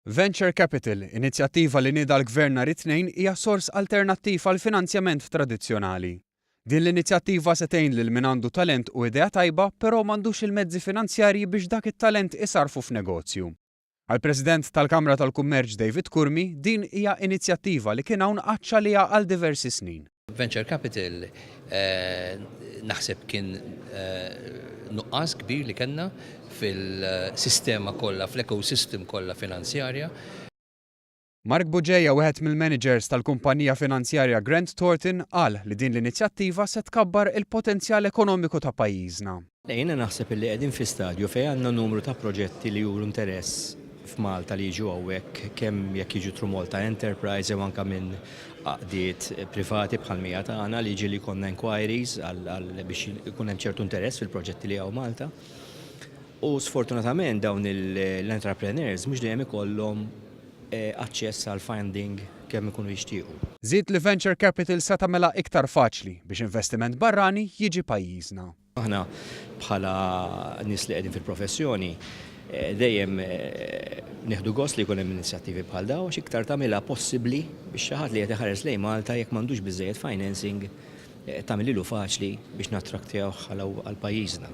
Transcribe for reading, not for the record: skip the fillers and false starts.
Venture Capital, inizjattiva li nieda l-Gvern nhar it-Tnejn hija sors alternattiv għall-finanzjament tradizzjonali. Din l-inizjattiva se tgħin lil min għandu talent u idea tajba però m'għandux il-mezzi finanzjarji biex dak it-talent isarrfu f'negozju. Għall-President tal-Kamra tal-Kummerċ David Curmi, din hija inizjattiva li kien hawn għatx għaliha għal diversi snin. Venture capital naħseb kien nuqqas kbir li kellna fil-sistema kollha, fl-ecosystem kollha finanzjarja. Mark Bugeja, wieħed mill-managers tal-kumpanija finanzjarja Grant Thornton, qal li din l-inizjattiva se tkabbar il-potenzjal ekonomiku ta' pajjiżna. Le, jiena naħseb illi qegħdin fi stadju fejn għandna numru ta' proġetti li juru interess f'Malta li jiġu hawnhekk kemm jekk jiġu through Malta Enterprise jew anke minn għaqdiet privati bħal mija tagħna li ġieli jkollna inquiries għal biex ikun hemm ċertu interess fil-proġetti li hawn Malta. U sfortunatament dawn l-entrepreneurs mhux dejjem ikollhom aċċess għal funding kemm ikunu jixtiequ. Żied li venture capital se tagħmilha iktar faċli biex investiment barrani jiġi pajjiżna. Aħna bħala nies li qegħdin fil-professjoni dejjem nieħdu gost li jkun hemm inizjattivi bħal dawn għax iktar tagħmilha possibbli biex xi ħadd li qed iħares lejn Malta jekk m'għandux biżżejjed financing tagħmilhielu faċli biex nattraktjawh għal pajjiżna.